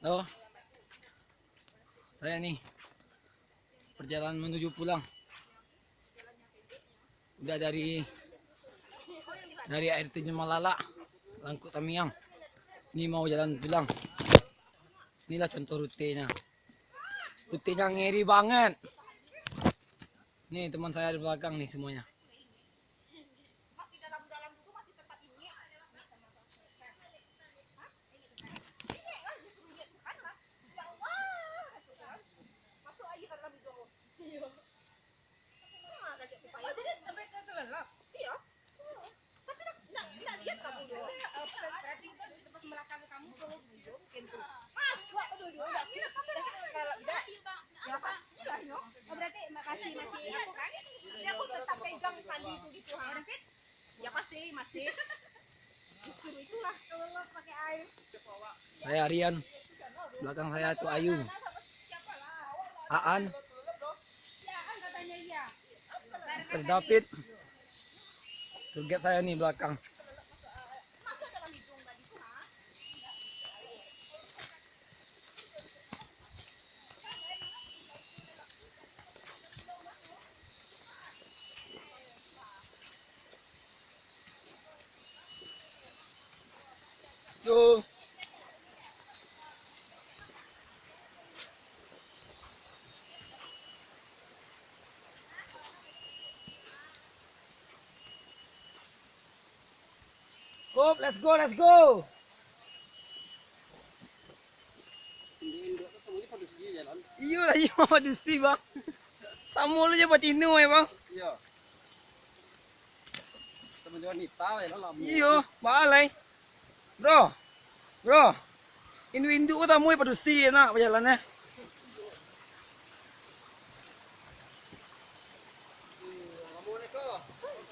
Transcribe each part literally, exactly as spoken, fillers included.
Halo. Saya nih perjalanan menuju pulang. Udah dari dari air terjun Malala, Langkuk Tamiang. Ini mau jalan pulang. Inilah contoh rutenya. Rutenya ngeri banget. Nih teman saya di belakang nih semuanya. Saya Rian, belakang saya tu Ayu, Aan, Mister David, tour guide saya ni belakang. Yo. Hop, let's go, let's go. Iyo lah, iyo padusi, Bang. Samo lo jo batino, eh, Bang. Iyo. Samo jo wanita, eh, lah, lamo. Iyo, baalai. Bro. Bro. Induk-induk ko tamu padusi nak bajalan, eh.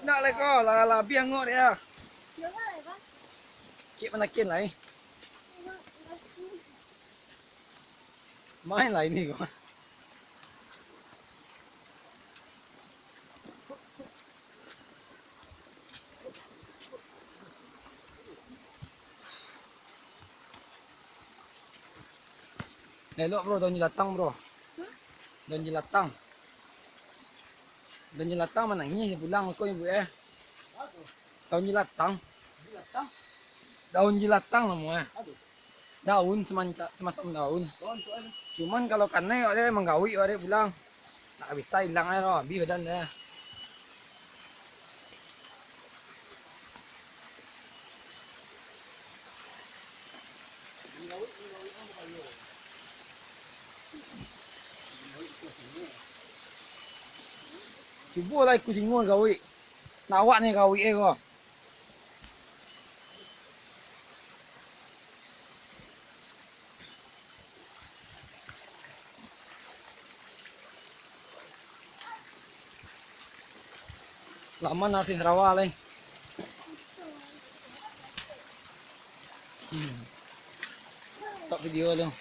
Nak lai ko, lah, lah labiah angok dek ah. Cik manakin lai. Main lah ini ko. Elok, bro, daun jelatang, bro. Daun jelatang. Daun jelatang manangih pulang ko, ibu, eh. Daun jelatang. Daun jelatang namo, eh. Daun semanca-, semacam daun. Cuman kalau kanai awak dek manggawik awak dek pulang. Nak bisa ilang ai lo, abih badan deh. Cubolah ikut singo gawik. Nak awak ni gawik eh ko. Laman artis rawa lai. Hmm. Stop video lu.